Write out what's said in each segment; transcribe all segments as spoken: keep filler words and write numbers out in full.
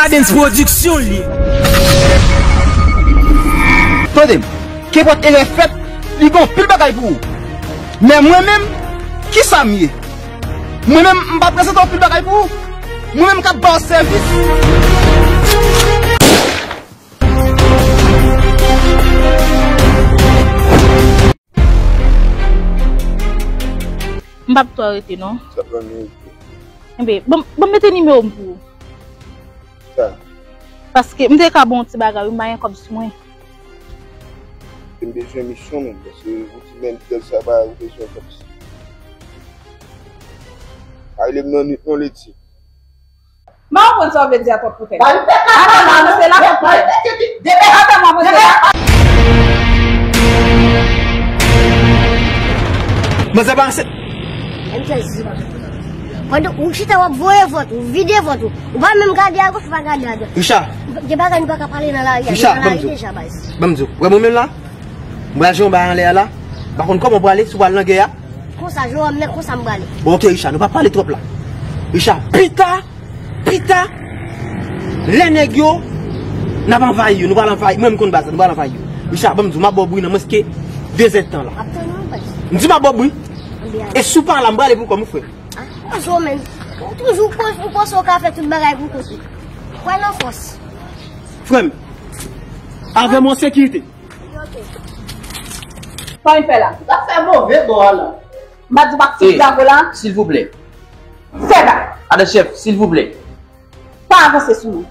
Adens Production li ye. Tande m, kenpòt erè fèt, li gen anpil bagay pou ou. Men mwen menm, kisa m ye? Mwen menm, m pa prezante anpil bagay pou ou. Mwen menm k ap ba w sèvis. M p ap twò rete non. Sa pran minit. Enben, ban m, ban m mete nimewo m pou ou. Sa. Paske m te ka ba w yon ti bagay, wi, m pa gen kòb sou mwen. M bezwen misyon, menm, paske ou di menm tèl sa ba ou bezwen kòb. A rele m nan nwit non, Leti. M pa konprann sa w vle di a twòp poutèt. Atè m avanse la, twòp poutèt. Atè m avanse la. Manzè pa ansent. M sezi. Pandan ou chita w ap voye vant ou, vide vant ou. Ou pa menm gade agoch, ou pa gade adwat. Richard. Gen bagay nou pa ka pale nan lari a, nou nan lari deja, baz. Ban m di w. Wè mwen menm la, m pral jwe yon bagay anlè a la. M pa konn kòman w prale, si w pral nan gè a. Konsa, jwe wòm nan, konsa m prale. Bon, ok, Richard, nou pa pale twòp la. Richard, pita, pita, lè nèg yo, n ap anvayi yo, nou pral anvayi, mwen m konn baz la, nou pral anvayi yo. Richard, ban m di w, m ap ba w bri nan mwens ke de zèdtan la. M di m ap ba w bri. E si w pa la, m prale pou kò m, wi, frè. Ah, ou zo, men. Ou toujou panse, ou panse ou ka fè tout bagay pou kont ou. Kwè nan fòs. Frè m, avè m an sekirite. Ok. Sa w vin fè la? Ou t ap fè move bò a la. M pa di w pa fout zago la. Silvouplè. Fè ba. Adan chèf, silvouplè. Pa avanse sou mwen.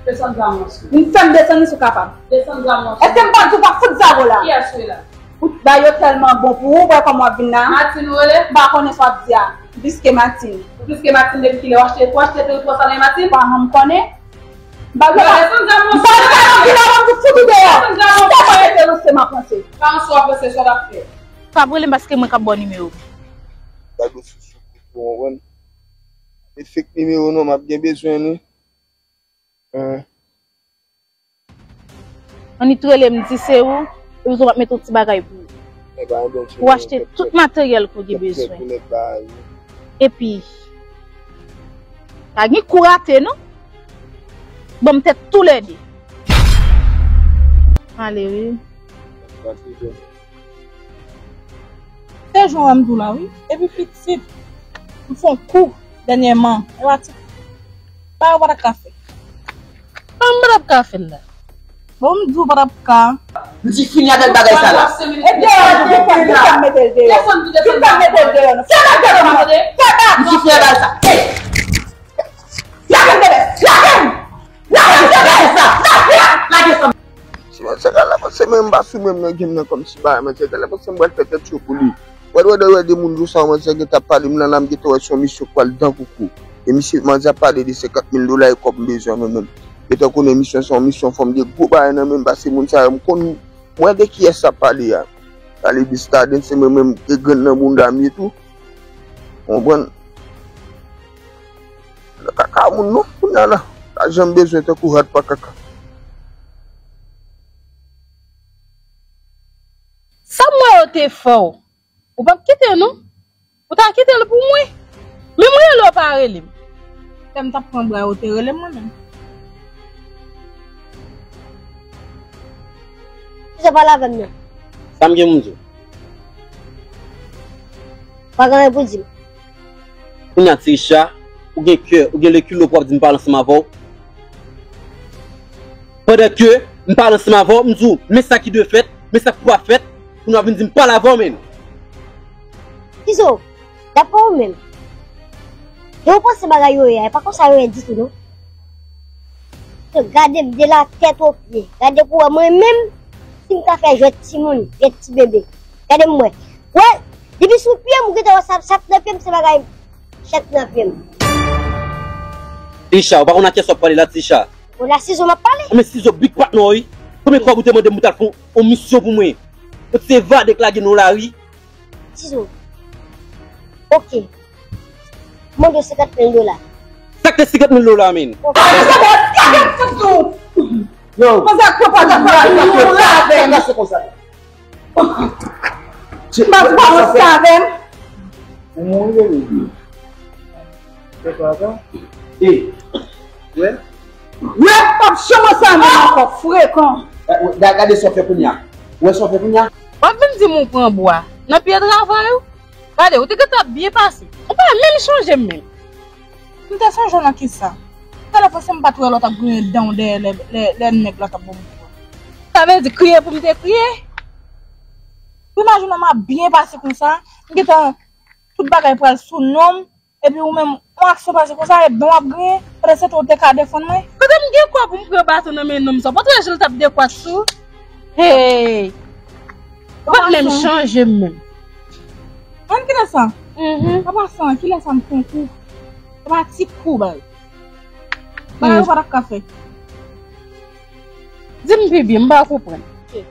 Desann zam nan sou. Vin fè m desann li si w kapab. Desann zam nan sou. Èske m pa di w pa fout zago la? Kiyès w rele la? Ou bay yo tèlman bon pou ou, wè kòman w ap vin la. Martine ou rele? M pa konnen sa w ap di a. Ou plis ke Martine. Ou plis ke Martine depi kilè? W achte, w achte teritwa sa nan Martine? Pa janm konnen. M pa vle pa. M pa vle pa nan vila, m ap fout ou deyò. Si w pa mete lanse m ap lanse. Pa anso w ap lanse sa w ap fè. Pa rele m paske mwen k ap ba w nimewo m. Gade w sou sou kou tou, w konprann? E fake nimewo non, m ap gen bezwen nou. Annik rele m di se ou, epi tou m ap mete yon ti bagay pou ou. Pou achte tout materyèl ke w gen bezwen. Epi, pa gen kou rate non. Ban m tèt toulède. Ale wi. Se jan w wè m di w la wi. Epi pitit, m fè yon kou dènyèman. E pa ti bagay w pa t ap ka fè. Sa m pa t ap ka fè l la? Bon, m di w pa t ap ka. M di fini avèk bagay sa la. E deyò, kisa m mete l deyò? Kisa m mete l deyò? Fè bak deyò, non. Fè bak! M di fini avèk sa. Lage m, bebe! Lage m! Lage m, bebe! Lage m! Lage m! Si manzè gade la panse mwen m pa sou menm nan game nan kòmsi bagay manzè gade la panse m pral fè tèt cho pou li. Wè, wè, wè, de moun jou sa manzè gentan ap pale m nan la, m gentan wè se yon misyon k pral dan koukou. E misye, manzè ap pale de senkant mil dola e kòb m bezwen mwen menm. Gentan konnen misyon se yon misyon fò m gen gwo bagay nan men m paske moun sa yo m konn, m wè de kiyès ap pale a. Pale de Staden se mwen menm de grenn nan bounda m ye tou. Konprann? Nan kaka moun non, kounye a la. Lajan m bezwen tankou hat pa kaka. Sa m wè yo te fè w? Ou p ap kite l non. Ou ta kite l pou mwen. Menm rele w pa rele m. Lè m t ap pran bra yo te rele m mwen menm. Kisa pale avè m nan? Sa m gen pou m di w? Pa gen anyen pou di m. Kounye a, Ti Richa, ou gen kè, ou gen lekilo pou w ap di m pale ansanm avè w? Pandan ke m pale ansanm avè w, m di w, men sa ki dwe fèt, men sa k pral fèt, kounye a w ap vin di m pale avè w, menn. Izo, daprè ou menm, jan w panse bagay yo ye a, e pa konsa yo ye ditou, non. Gade m de la tèt o pye. Gade pou w wè mwen menm, si m ka fè jwèt timoun, jwèt ti bebe. Gade m wè. Wè, depi sou pye m, ou gentan wè sa, sa k nan pye m, se bagay chèk nan pye m. Ti Richa, ou pa konn ak kiyès w ap pale la, Ti Richa? Bon, la Sizo m ap pale. Men Sizo, big patnè w, wi. Konbyen kòb ou te mande m pou t al fè yon misyon pou mwen? Ou te evade k lage nou lari. Sizo. Ok. Mande w senkant mil dola. Sa k te senkant mil dola, menn? Ok. Yo. Konsa, konsa, konsa, konsa. M pa t konn sa avè m. Ou mouri, bebe. Se pa sa? E, wè, Rèd, p ap janm ansanm avè m ankò, frekan. Eh, w-, ga-, gade sa w fè kounye a. Ou wè sa w fè kounye a? W ap vin di m ou pran bwa nan pye travay ou? Gade, ou te gentan ap byen pase. Ou pa menm chanje m menm. M te sonje w nan kisa? Talè panse m pa t wè lè w t ap griyen dan w dèyè lè, lè, lè nèg la t ap ban m kou a. Sa vle di kriye pou m te kriye? Ou imajine w m ap byen pase konsa, m gentan tout bagay pral sou non m, epi ou menm, yon aksyon pase konsa, e dan w ap griyen, pandan se tan ou te ka defann mwen. Kote m gen kòb pou m pran baton nan men nonm sa? Ou pa t wè jan l t ap dekwat sou? Hey! Ou pa t menm chanje m menm. Ann kite sa. Mhm. An pasan, kilè sa m pran kou? Se pa ti kou, baz. Bagay ou pa t ap ka fè. Di m pi byen, m pa konprann. Ok.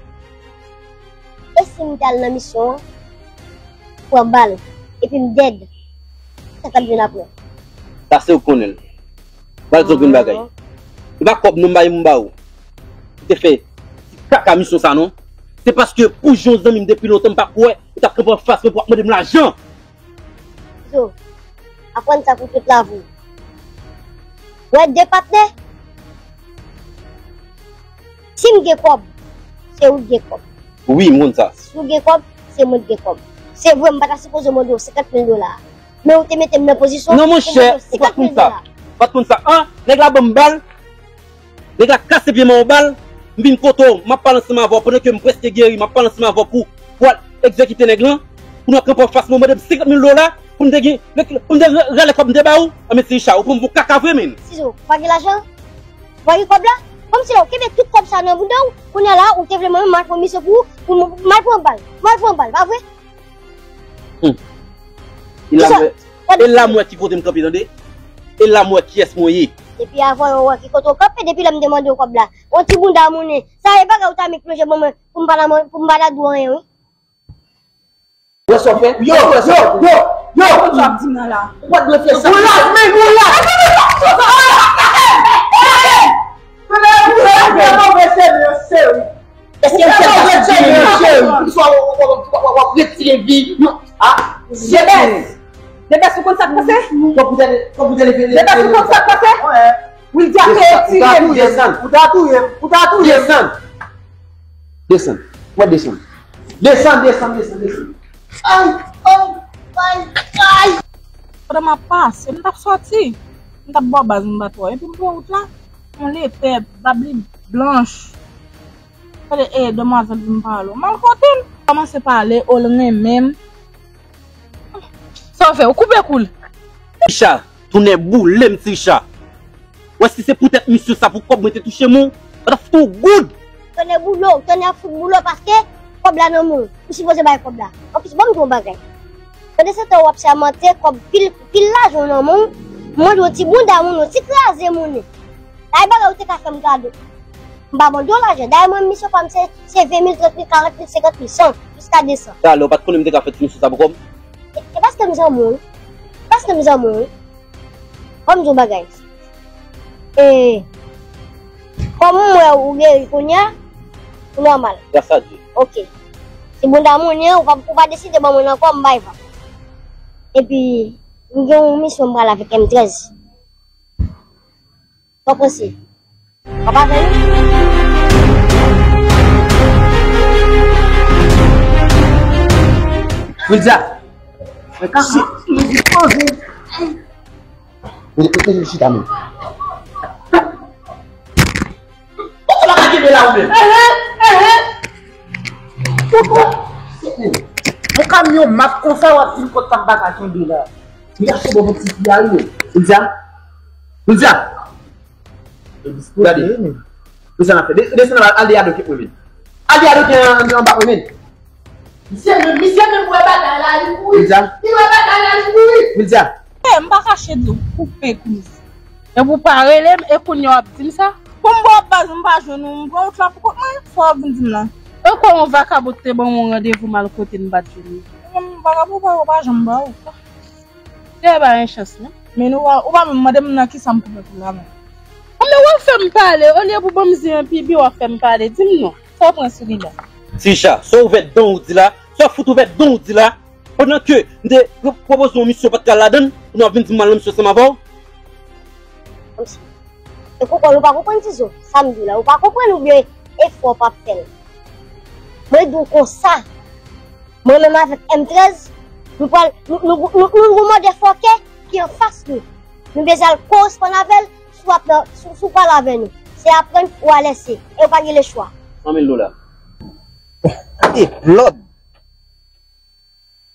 E si m t al nan misyon an, pran bal, epi m dead? Sa k ap vin apre? Sa se ou k konnen l. Bal se okenn bagay. E pa kòb non m bay m ba ou. Ou te fè ti kaka misyon sa non. Se paske pou jan w zanmi m depi lontan m pa kwè ou t ap kanpe anfas mwen pou w ap mande m lajan. Zo, aprann sa pou tout lavi w. Wè de patnè. Si m gen kòb, se ou k gen kòb. Wi, m konn sa. Si w gen kòb, se mwen k gen kòb. Se vre, m pa ta sipoze mande w senkant mil dola. Men ou te mete m nan pozisyon pou mande w senkant mil dola. Non, monchè, ou pa t konn sa. Ou pa t konn sa. An, nèg la ban m bal. Nèg la kase pye m an yon bal. M vin kote w, m ap pale ansanm avè w. Pandan ke m prèske geri, m ap pale ansanm avè w pou, pou al egzekite nèg lan. Pou nou kanpe anfas mwen, mande m senkant mil dola. Pou m te gen, pou m te rale kòb m te ba ou. Anben, ti Richard, ou pran m pou kaka vre, menn. Sizo, ou pa gen lajan? Ou pa gen kòb la? Kòmsi la, ou kenbe tout kòb sa nan bouda w. Kounye a la, ou te vle mwen menm m al pran misyon pou ou, pou m, m al pran bal. M al pran bal, pa vre? Hmm. E la m wè, e la m wè ki kote m kanpe, tande? E la m wè kiyès mwen ye. Depi avan yo wè ki kote w kanpe, depi lè m te mande w kòb la. Yon ti bounda mounen. Sa e bagay ou ta met plonje ban mwen pou m pa la, pou m pa la di w anyen, wi. Wè sa w fè? Yo, yo, yo, yo! Ou pa dwe fè sa. Ou laj, men ou laj! Ou fè move seri, seri. Èske m fè sa sou teren an, cheri? Poukisa w, w, w, w, w, w ap retire vi? A, Debès! Debès, ou konn sa k pase? Debès, ou konn sa k pase? Wildia te retire m. Ou ta touye m. Ou ta touye m. Ou ta touye m. Desann. Desann. Ou pa desann. Desann, desann, desann, desann. Ay, ay, ay, ay! Pandan m ap pase, m t ap sòti. M t ap bò baz, m bat wè. Epi m pran wout la. Yon lepè, bab li blanch. Gade, e, demwazèl vin pale w. M al kote l. Kòmanse pale, o l renmen m. Sa w fè? Ou koupe kou l. Ti Richard, tounen boule m, ti Richard. Wè si se poutèt misyon sa pou kòb mwen te touche m, ou pa t ap fout ou goud. Tounen boule w, tounen ap fout boule w paske kòb la nan men w. Ou sipoze bay kòb la. Anplis, ban m di w yon bagay. Pandan se tan w ap sèmante, kòb pil, pil lajan w nan men w, mande w ti bounda moun, yon ti kraze moun. Ay bagay ou te ka fè m kado. M pa mande w lajan. Dayè mwen, misyon pa m se, se ven mil, trant mil, karant mil, senkant mil, san, jiska de san. Talè, ou pa t konnen m te ka fè ti misyon sa pou kòb? E, e paske m zanmi w wi. Paske m zanmi w wi. Ban m di w bagay. E, kòm m wè ou geri kounye a, ou nòmal. Gras a Dye. Ok. Si bounda moun ye, ou pa, ou pa deside ban mwen nan kò, m bay vag. Epi, m gen yon misyon m pral avèk M trèz. Sa w panse? W ap avè l? Wildia. Mwen ka. Mwen di poze. Mwen di poze chita men. Ou konn pa ka kenbe la ou menm. Yon kamyon mat konsa w ap vin kot m pa ka kenbe la. Li ka fè bon ti fi a wi. Wildia. Wildia. Gade. Desann afè. De-, desann al, al deyado kèk mwen menm. Al deyado kèk an, anba mwen menm. Misye menm, misye menm wè bagay la, li kouri. Wildia. Li wè bagay la, li kouri. Wildia. E, m pa kache di w, koupe kounye a. Epi w pa rele m, e kounye a w ap di m sa? Bon, m ba w baz, m pa jwenn ou, m pran wout la pou kont mwen, sa w ap vin di m la? Ankò yon vakabon te ban m yon randevou m al kote m pa t jwenn li. Mwen menm, vakabon pa, ou pa janm ba w. Li pa yon chans, non. Men nou, ou pa menm mande m nan kisa m koupe pou la menm. Anben w ap fè m pale, olye pou ban m zen an pi byen, w ap fè m pale. Di m non, sa w pran sou li la? Ticha, sa w ouvè dan w di la? Sa w fout ouvè dan w di la? Pandan ke m te pwopoze w yon misyon w pa t ka al ladan l, pou nou ap vin di m m al nan misyon ansanm avè w? Kòmsi. E konprann, ou pa konprann Tizo, sa m di w la, ou pa konprann oubyen efò w p ap fè l. Mwen di w konsa, mwen menm avèk M trèz, nou pral, nou, nou, nou, nou, nou gon mòde fòkè ki anfas nou. Nou bezwen al koresponn avè l, si w ap nan, si, si w pale avè nou. Se aprann ou a lèse, e ou pa gen lechwa. San mil dola. Gade blòd.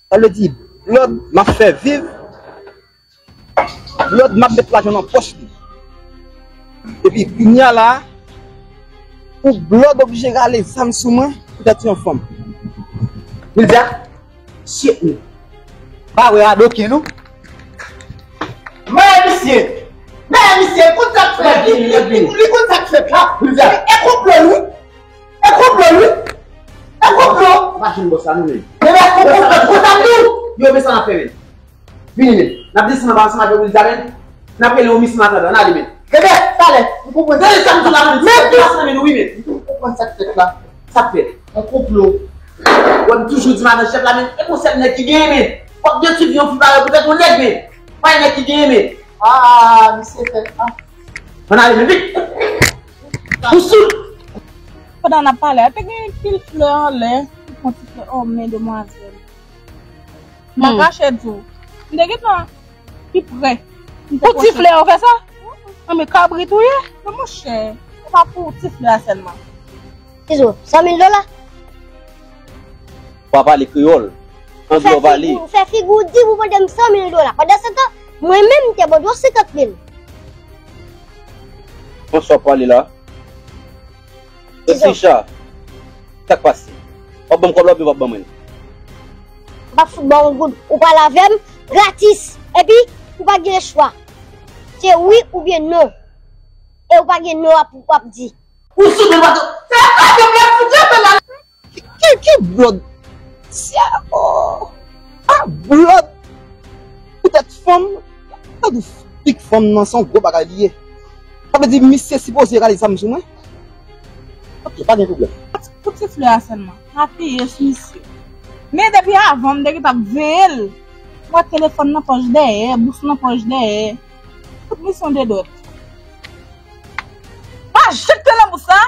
Sa vle di, blòd m ap fè viv, blòd m ap met lajan nan pòch li. Epi kounye a la, pou blòd oblije rale zam sou mwen, poutèt yon fanm. Wilda, shit, nou. Pa wè radokin nou. Men misye, men misye, konn sa k fèt, li, li, li konn sa k fèt la. Wilda. E konplo l, wi. E konplo l, wi. E konplo. Machin bòs la, nou menm. Bebe, konplo, konplo, konplo. Yo, men sa n ap fè, men. Vini, men. N ap desann anba ansanm avèk Wilda, men. N ap rele yon misye matandan, n ale, men. Bebe, talè. M konprann sa k fèt la, men. Men, men, men, wi, men. M konprann sa k fèt la. Sa k fèt? Yon konplo. Wè, m toujou di madan chèf la, men. E konsa nèg ki genyen, men. W ap detwi vi yon fi parèy poutèt yon nèg, men. Pa yon nèg ki genyen, men. Ah, misye fè, ah. Ann ale, men, vit. Ou sou. Pandan n ap pale a, te gen pil flè anlè, ki pran ti flè, oh, men demwazèl. M pa kache di w. M te gentan pi pre. M te Pou ti pwoche. Flè, ou fè sa? An, men kabrit ou ye? Men monchè, se pa pou ti flè a sèlman. Tizo, san mil dola? Pa pale kreyòl. Ou fè Anglè w pale. Figi, ou fè figi w di pou mande m san mil dola. Pandan se tan, mwen menm, m te mande w senkant mil. Konsa w pale la? Tizo. Trisha, sa k pase? W ap ban m kòb la oubyen w p ap ban mwen l? M p ap fout ba w yon goud. Ou pale avè m gratis. Epi, ou pa gen lechwa. Se wi oubyen non. E ou pa gen non ap, w ap di. Ou sou de bato. Se pa de blòd fout yo fè la. Ki, ki, ki blòd? Sya, oh. Ah, blòd. Poutèt fanm. Gad ou pik fanm nan, se yon gwo bagay li ye. Sa vle di misye sipoze rale zam sou mwen? Ok, pa gen pwoblèm. Pou ti flè a sèlman. Apiyes misye. Men depi avan, m te gentan ap veye l. M wè telefòn nan pòch dèyè, bous nan pòch dèyè. Tout misyon de dwèt. Pa jete nan bous la.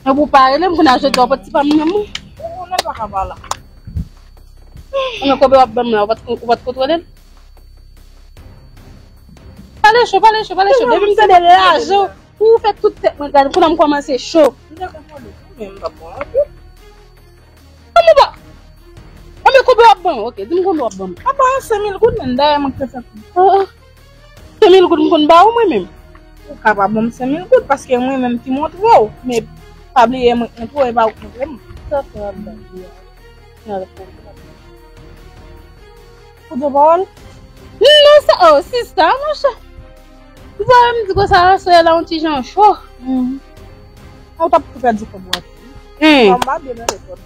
Epi w pa rele m, kounye a jodi w ap pran ti pa m nan men m. Ou konnen m pa ka pa la. Kounye a koube w ap ban m la, ou pa t, ou pa t kontwole l? Pale cho, pale cho, pale cho. Depi m tande raje w, ou fè tout tèt mwen gade, kounye a m kòmanse cho. M te kontwole tou, men m pa bon anpil. Kòman w pa? Konbyen, konbyen w ap ban m? Ok, di m konbyen w ap ban m. Papa, yon senk mil goud, men dayè mwen ki te fè kou. Ah, ah. Senk mil goud m konn ba ou mwen menm. Ou ka pa ban m senk mil goud, paske mwen menm ki montre w, men pa bliye mwen k montre w, e pa ou k montre m. Sa fè w ap ban m. Ou gen pawòl? Non, sa, oh, sista, monchè. Ou pa wè m di konsa, aswè la, yon ti jan cho. Mhm. Ou t ap tou pèdi kòb ou a tou. Hmm. Sa m pa byen nan lekòl.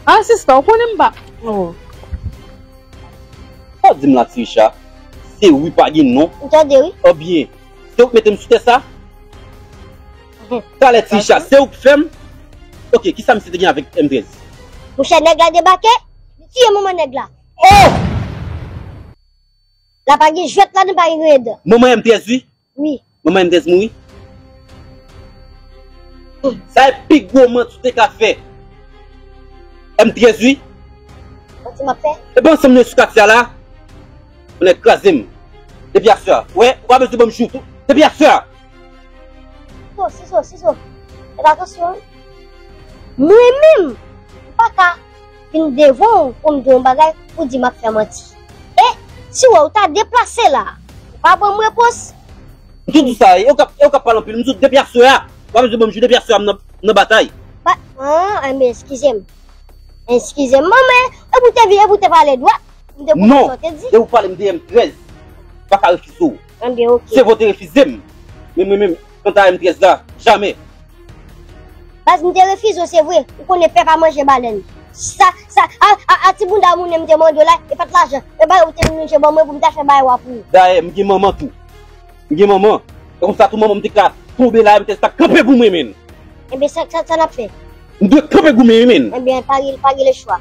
Ah, sista, ou konnen m pa. Oh. Sa w di m la, Trisha? Se wi pa gen non. M tande, wi. Ebyen, se ou k mete m sou tè sa? Mhm. Talè, Trisha, se ou k fè m. Ok, kisa misye te gen avèk M trèz? Monchè, nèg la debake, li tiye manman nèg la. Oh! La pa gen jwèt ladan, pa gen griyen dan. Manman M trèz, wi. Wi. Manman M trèz mouri. Sa e pi gwo manti w te ka fè. M trèz, wi. Manti m ap fè? Epi ansanm nou sou katye a la. Ou nèk kraze m. Depi aswè a. Wè, ou pa bezwen ban m jou tou. Depi aswè a. Siso, Siso, Siso. Fè atansyon, wi. Mwen menm, m pa ka vin devan w pou m di w yon bagay, ou di m ap fè manti. E si w wè w ta deplase la, ou pa ban m repons. M tou di w sa, e ou k ap, e ou k ap pale anpil. M di w depi aswè a, ou pa bezwen ban m jou, depi aswè a m nan, nan batay. Ba, an, enben, eskize m. Eskize m, manman, e pou te vin, e pou te pale dwat, m te konprann sa w te di. Non, e ou pale m de M trèz, m pa ka refize w. Enben, ok. Se vre w te refize m. Men mwen menm, kanta M trèz la, jamè. Baz, m te refize w, se vre. Ou konnen pè pa manje balèn. Sa, sa, a, a, a ti bounda moun m te mande w la, e pa t lajan. E bagay ou te manje ban mwen pou m ta fè bagay w a pou ou. Dayè, m gen manman tou. M gen manman. E konsa tou manman m te ka tonbe la, M trèz t ap kanpe pou mwen, menn. Enben, sa, sa, sa n ap fè? M dwe kanpe goumen, wi, menn. Enben, pa gen, pa gen lechwa.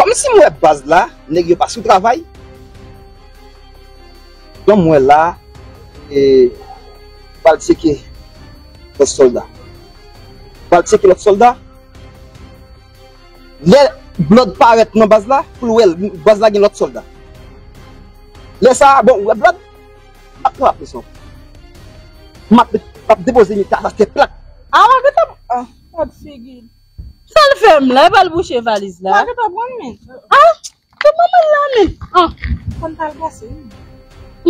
Kòmsi m wè baz la, nèg yo pa sou travay. Jan m wè la, e, Pral tcheke lòt sòlda. Pral tcheke lòt sòlda. Lè Blood parèt nan baz la, pou l wè l, baz la gen lòt sòlda. Lè sa a, bon, ou wè Blood, m ap pran presyon. M ap, m ap depoze yon ta, ta, ta plak. A, w ap met a, a, gad figi l. Sa l fè m la, e pa l bouche valiz la. Ou ap met a pran men. A, se manman l la men. A. Konn pa l pase, wi.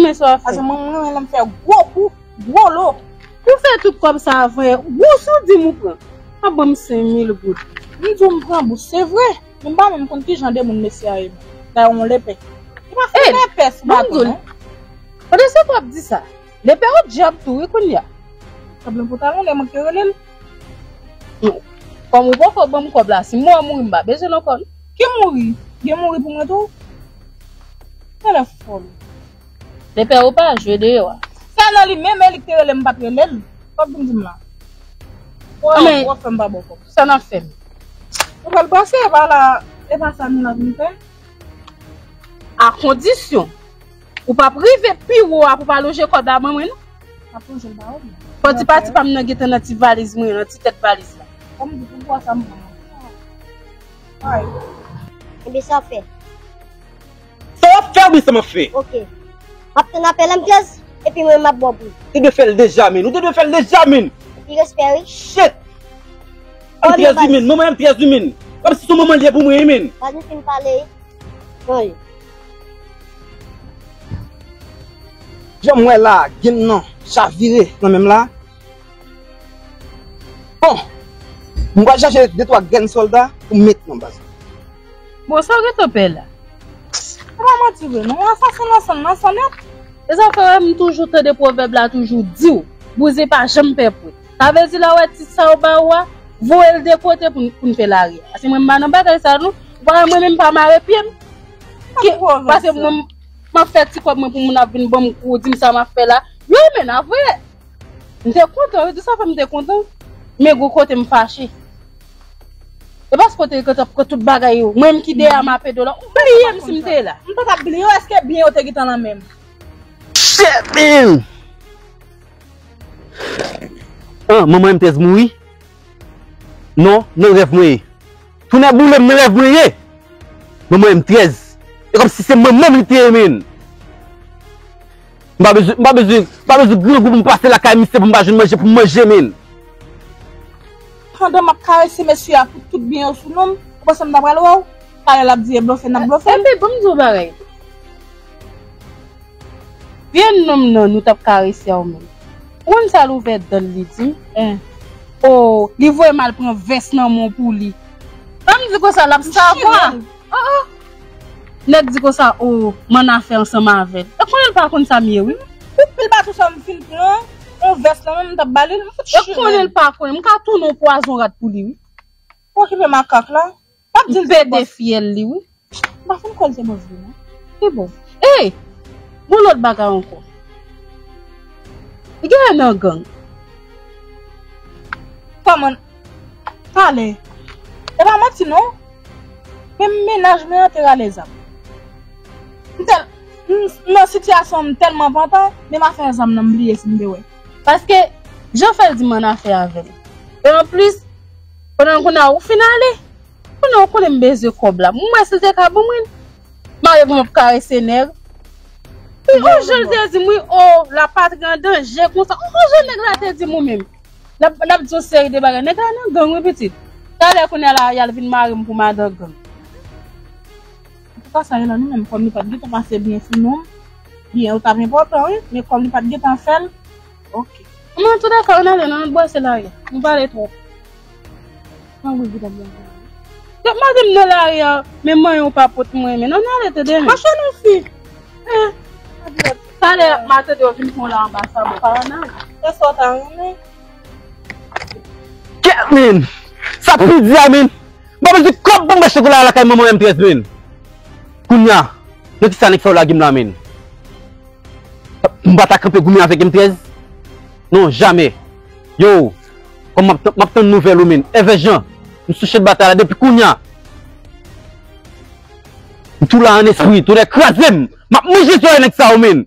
Men sa w ap fè. Paske mwen, mwen, lè m fè gwo kou, gwo lo. Ou fè tout kòb sa a vre. Wouch ou di m ou pran. A ban m senk mil goud. M di w m pran bous, se vre. Men m pa menm konn ki jan de moun mesye a ye. Dayè yon lepè. Li pa fè lepè sou baton, non. Pandan se w ap di sa, lepè yon dyab tou, wi, kounye a. Pwoblèm pou talon, lè mwen ki rele l. Kòm ou poko ban m kòb la, si m wè w mouri, m pa bezwen l ankò, non. Ki mouri? Gen mouri pou mwen tou? Talè fòl. Lepè ou pa jwe deyò a. Sa nan li menm, e li k te rele m, m pa t rele l. Kòb vin di m la. Wè, wè, fè m pa ba w kòb. Sa n ap fè m? Ou pral pase, e pa la, e pa sa nou la vin fè. A kondisyon ou p ap rive pi wo a pou pa lonje kòb la ban mwen, non. M ap lonje l ba ou, men. Fò ti pati pa m nan gentan nan ti valiz mwen, nan ti tèt valiz la. Kòm di pou bwa sa m pran. Ay. Ebyen, sa w ap fè? Sa w ap fè oubyen sa m ap fè? Ok. M ap tann apèl M trèz, epi mwen, m ap ba w pou li. Ou te dwe fè l deja, men. Ou te dwe fè l deja, men. Epi respè, wi. Shit! M trèz, wi, men. Manman M trèz, wi, men. Kòmsi se manman l ye pou mwen, wi, men. Baz, nou fin pale, wi. Anyen. Jan m wè la, grenn nan chavire nan men m la. Bon, m pral chache de twa grenn sòlda pou m met nan baz la. Bon, sa w gentan pè la? Se pa manti vre, non. Asasen nan sann, nan sann nèt. E sa fè m toujou tande pwovèb la toujou di w, bouzen pa janm pè pwèt. Sa vle di lè w wè tit sa yo ba ou a, voye l de kote pou n, pou n fè lari a. Paske mwen m pa nan bagay sa non. Ou pa wè mwen menm m pa mare pye m. Ki, paske mwen m ap fè ti kòb mwen pou moun ap vin ban m kou, di m sa m ap fè la. Yo men a vre. M te kontan, wi, di sa fè m te kontan. Men gwo kote m fache. E paske w te gentan pran tout bagay yo. Mwen m ki dèyè a m ap ede w la. Ou bliye m si m te la. M pa t ap bliye w, èske byen yo te gentan nan men m? Shit, man! An, manman M trèz mouri? Non, nan rèv mwen ye. Tounen boule m nan rèv mwen ye. Manman M trèz. E kòmsi se manman m li te ye, men. M pa bezwen, m pa bezwen, m pa bezwen grangou pou m pase lakay misye pou m pa jwenn manje pou m manje, men. Pandan m ap karese mesye a pou tout byen yo sou non m, ou panse m ta pral wè w? Talè l ap di e blofe n ap blofe l. Epi, ban m di w bagay. Vye nonm nan nou t ap karese a ou menm. Ou konn sa l ouvè dan l li di m? O, li voye m al pran vès nan men w pou li. Ban m di konsa l ap savwa. O, o. Nèg di konsa, o, m annafè ansanm avè l. E konnen l pa konn sa m ye, wi. Pou pil baton sa m fin pran, yon vès nan men m, m t ap ba li l, m fout chire. E konnen l pa konnen, m ka tounen yon pwazon rat pou li, wi. Okipe makak la. M ap di l se bòs. M pede fyèl li, wi. M pa fin kwè l se bòs vre, non. Ki bòs? Ey! Gon lòt bagay ankò. Li genlè nan gang. Kòman? Talè. E pa manti non. Men mennaj mwen an te rale zam. M tèl, m, nan sitiyasyon m tèlman pantan, menm afè zam nan m bliye si m te wè. Paske, jan fè l di m annafè avè l. E anplis, pandan kounye a ou fin ale, kounye a ou konnen m bezwen kòb la. M wè si l te ka ban mwen. Marye pou m ap karese nèg. Wi, on jan l te di m, wi, o, lapatri an danje konsa. On jan nèg la te di m ou menm. N ap, n ap di yon seri de bagay. Nèg la nan gang, wi, pitit. Talè kounye a la, y al vin mare m pou madan gang. Antouka, sa ye la, nou menm, kòm li pa t gentan pase byen sou nou, byen yo t ap enpòtan, wi, men kòm li pa t gentan fè l, oke. Men antoulèka, ann ale, non, ann bwase lari a. Nou pale twòp. An wi, gouda blan. Gad madanm nan lari a, men manyen w pa pot mwen, men non, n ale tande men. Mache non fi. Eh. Talè, m a tande w vin pran la anba sa, bon, pa ann ale. Fè sa w ta renmen. Kèt, men. Sa pi di a, men. M pa bezwen kòb pou m mèche kou la lakay manman M trèz, men. Kounye a, nan kisa nèg sa yo lage m la, men? M pa ta kanpe goumen avèk M trèz? Non, jamè. Yo, kòm m ap, m ap tann nouvèl ou, men. Èvè Jan, m sou chan batay la depi kounye a. M tou la an espri, tonè kraze m. M ap manje zòrèy nèg sa yo, men.